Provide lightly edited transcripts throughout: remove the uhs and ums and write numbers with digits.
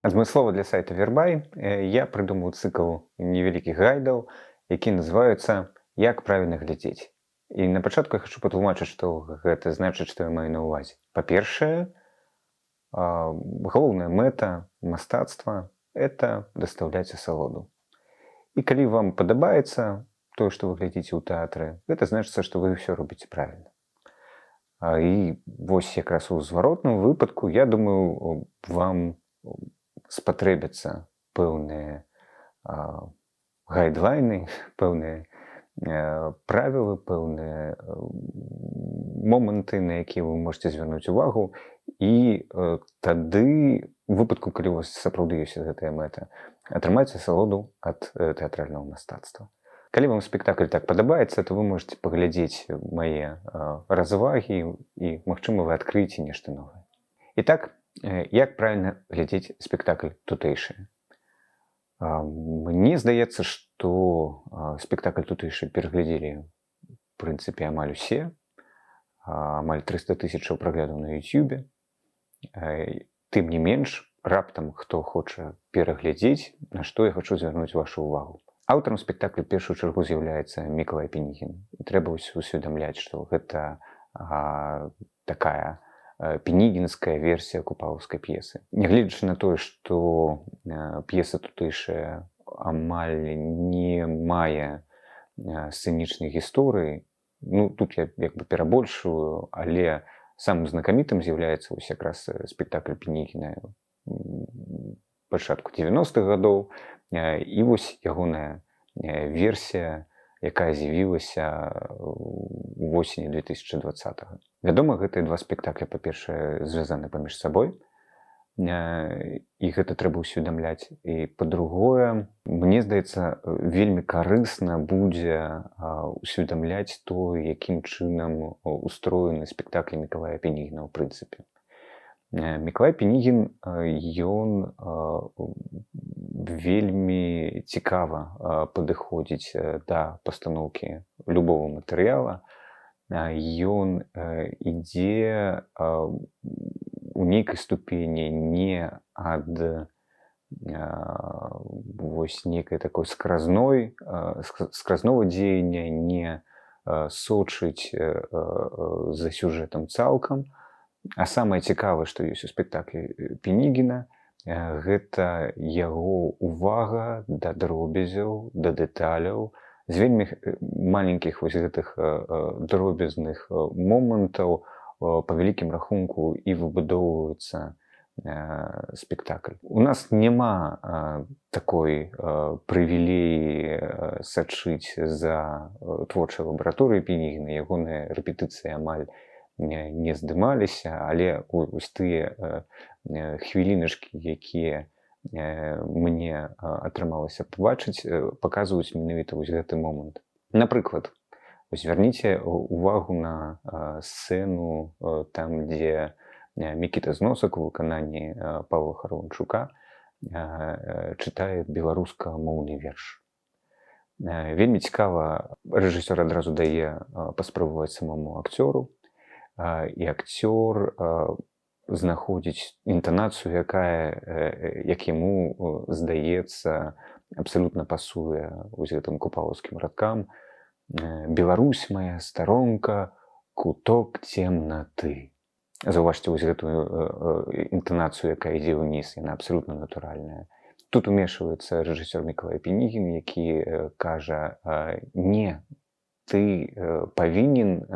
Адмыслова для сайта Вербай я прыдумаў цыкл невялікіх гайдаў, які называюцца «Як правільна глядзець». І на пачатку я хачу патлумачыць, што гэта значыць, што я маю на ўвазе. Па-першае, галоўная мэта мастацтва — это дастаўляць асалоду. І калі вам падабаецца тое, што вы глядзіце ў тэатры, гэта значыцца, што вы ўсё робіце правільна. І вось якраз у зваротным выпадку, я думаю, вам спатрэбяцца пэўныя гайдлайны, пэўныя правілы, пэўныя моманты, на якія вы можете звярнуць увагу, і тады, у выпадку, калі у вас сапраўды ёсць гэтая мэта, атрымаць асалоду ад тэатральнага мастацтва. Калі вам спектакль так падабаецца, то вы можете паглядзець мае развагі і, магчыма, вы адкрыеце нешта новае. І так, як правільна глядзець спектакль «Тутэйшыя»? Мне здаецца, што спектакль «Тутэйшыя» пераглядзелі, в прынцыпе, амаль усе. Амаль 300 тысячаў праглядаў на Ютубе. Тым не менш, раптам хто хоча пераглядзець, на што я хачу звярнуць вашу увагу. Аўтарам спектаклю першую чаргу з'яўляецца Мікалай Пінігін. І трэба усведамляць, што гэта такая пінігінская версія купалаўскай п'есы. Нягледзячы на тое, што п'еса «Тутэйшая» амаль не мае сцэнічнай гісторыі, тут я як бы перабольшваю, але самым знакамітым з'яўляецца вось якраз спектакль Пінігіна пачатку 90-х гадоў, і вось ягоная версія, якая з'явілася ў восені 2020. Вядома, гэтыя два спектакля, па-першае, звязаны паміж сабой, і гэта трэба ўсведамляць. І па-другое, мне здаецца, вельмі карысна будзе усведамляць то, якім чынам устроены спектаклі Мікалая Пінігіна ў прынцыпе. Мікалай Пінігін, ён вельмі цікава падыходзіць да пастаноўкі любого матэрыяла. Ён ідзе у нейкай ступені не ад вось нейкай такой скразнога дзеяння, не сочыць за сюжэтам цалкам. А самае цікавае, што ёсць у спектаклі Пінігіна, гэта яго увага да дробязяў, да дэталяў, з вельмі маленькіх вось гэтых дробязных момантаў па вялікім рахунку і выбудоўваецца спектакль. У нас няма такой прывілеі сачыць за творчай лабараторыяй Пінігіна, ягоныя рэпетыцыі амаль не здымаліся, але вось тыя хвіліначкі, якія мне атрымалася пабачыць, паказваюць менавіта вось гэты момант. Напрыклад, звярніце увагу на сцэну там, дзе Мікіта Зносак у выкананні Павла Харончука чытае беларускамоўны верш. Вельмі цікава, рэжысёр адразу дае паспрабаваць самому акцёру, і акцёр знаходзіць інтанацыю, якая, як яму здаецца, абсалютна пасуе вось гэтым купалаўскім радкам. «Беларусь моя старонка, куток цемнаты». Заўважце вось гэтую інтанацыю, якая ідзе ўніз, яна абсалютна натуральная. Тут умешваецца рэжысёр Мікалай Пінігін, які кажа: «Не, ты павінен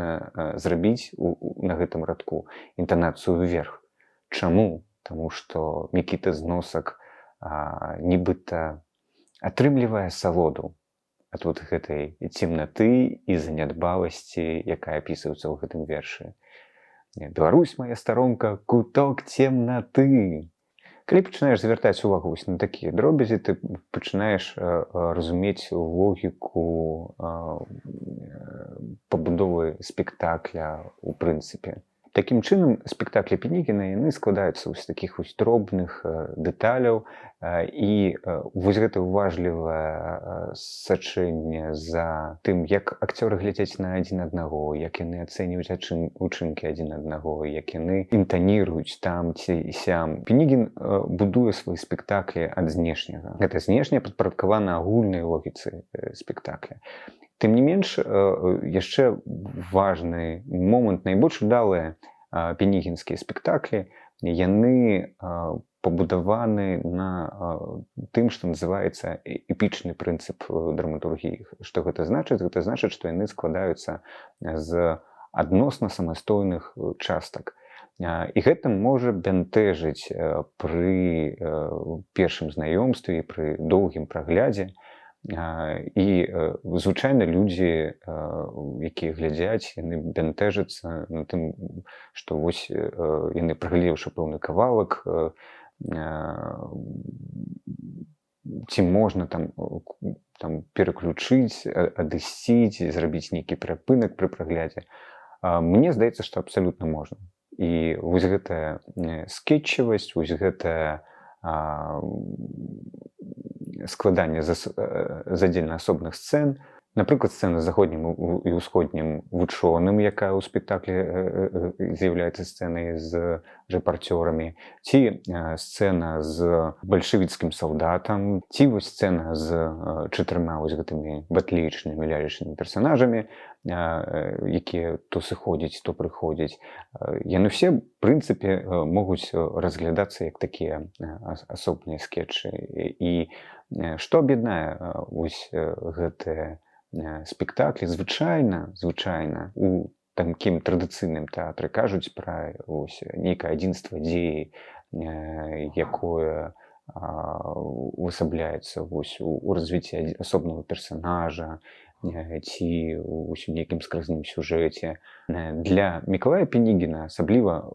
зрабіць на гэтым радку інтанацыю вверх». Чаму? Таму што Мікіта Зносак нібыта атрымлівае асалоду ад вот гэтай цемнаты і занядбаласці, якая апісваецца ў гэтым вершы. «Беларусь моя старонка, куток цемнаты». Калі пачынаеш звяртаць увагу вось на такія дробязі, ты пачынаеш разумець логіку пабудовы спектакля ў прынцыпе. Такім чынам, спектаклі Пінігіна, яны складаюцца з такіх вось дробных дэталяў, І вось гэта уважлівае сачэнне за тым, як акцёры глядзяць на адзін аднаго, як яны ацэньваюць учынкі адзін аднаго, як яны інтаніруюць там ці сям. Пінігін будуе свае спектаклі ад знешняга. Гэта знешняе падпарадкавана агульнай логіцы спектакля. Тым не менш, яшчэ важны момант: найбольш удалыя пінігінскія спектаклі, яны пабудаваны на тым, што называецца эпічны прынцып драматургіі. Што гэта значыць? Гэта значыць, што яны складаюцца з адносна самастойных частак. І гэта можа бянтэжыць пры першым знаёмстве, пры доўгім праглядзе. І звычайна людзі, якія глядзяць, яны бянтэжацца на тым, што вось яны, прагледзеўшы пэўны кавалак, ці можна там пераключыць, адысці ці зрабіць нейкі перапынак пры праглядзе. Мне здаецца, што абсалютна можна. І вось гэтая скетчавасць, вось гэтая складанне з аддзельна асобных сцэн, напрыклад, сцэна з заходнім і ўсходнім вучоным, якая ў спектаклі з'яўляецца сцэнай з рэпарцёрамі, ці сцэна з бальшавіцкім салдатам, ці вось сцэна з чатырма вось гэтымі батлеечнымі лялечнымі персанажамі, якія то сыходзяць, то прыходзяць. Яны все, прынцыпе, могуць разглядацца як такія асобныя скетчы. І што аб'яднае вось гэтыя спектаклі? Звычайна у такім традыцыйным тэатры кажуць пра ось нейкае адзінства дзеі, якое увасабляецца вось у развіцці асобнага персанажа ці вось у нейкім скразным сюжэце. Для Мікалая Пінігіна, асабліва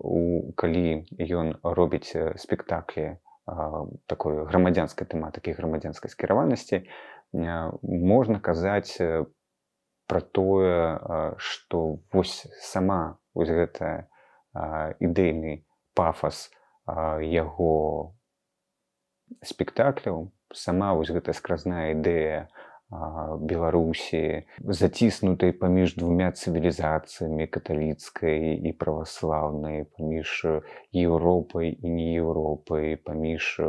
калі ён робіць спектаклі такой грамадзянскай тэматыкі, грамадзянскай скіраванасці, можна казаць пра тое, што вось сама вось гэтая ідэйны пафас яго спектакляў, сама вось гэтая скразная ідэя Беларусі, заціснутай паміж двумя цывілізацыямі, каталіцкай і праваслаўнай, паміж Еўропай і не Еўропай, паміж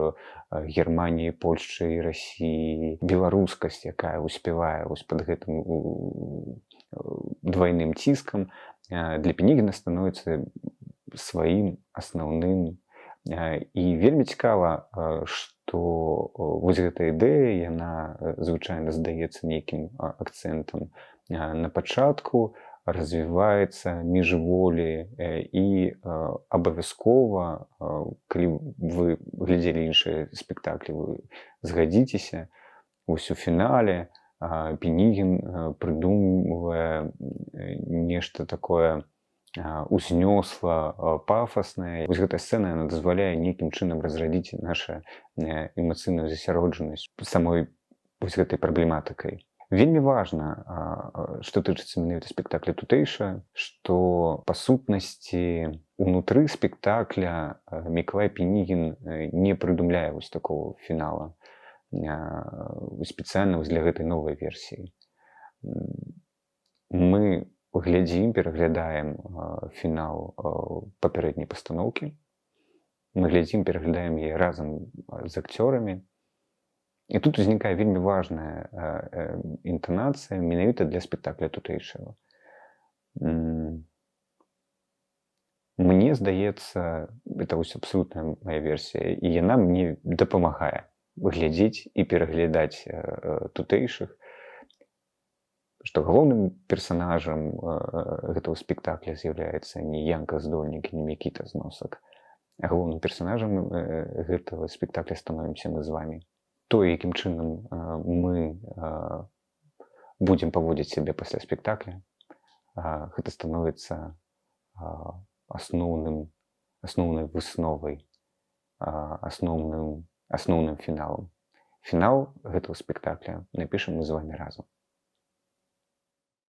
Германіяй, Польшчай і Расіяй, беларускасць, якая успявае вось пад гэтым двайным ціскам, для Пінігіна становіцца сваім асноўным. І вельмі цікава, што вось гэта ідэя, яна звычайна здаецца нейкім акцэнтам на пачатку, развіваецца міжволі і абавязкова, калі вы глядзелі іншыя спектаклі, вы згадзіцеся, вось у фінале Пінігін прыдумвае нешта такое узнёсла пафаснае. Вось гэтая сцэна, яна дазваляе нейкім чынам разрадзіць наша эмацыйную засяроджанасць самой вось гэтай праблематыкай. Вельмі важна, што тычыцца менавіта спектакля «Тутэйша», што па сутнасці унутры спектакля Мікалай Пінігін не прыдумляе вось такого фінала спецыяльна вось для гэтай новай версіі. Мы глядзім, пераглядаем фінал папярэдняй пастаноўкі. Мы глядзім, пераглядаем яе разам з акцёрамі. І тут узнікае вельмі важная інтанацыя менавіта для спектакля «Тутэйшага». Мне здаецца, это вось абсалютная моя версія, і яна мне дапамагае глядзець і пераглядаць «Тутэйшых», што галоўным персанажам гэтага спектакля з'яўляецца не Янка Здольнік, не Мікіта Зносак. А галоўным персанажам гэтага спектакля становімся мы з вами. То, якім чынам мы будзем паводзіць сябе пасля спектакля, гэта становіцца асноўнай высновай, асноўным фіналам. Фінал гэтага спектакля напішам мы з вами разам.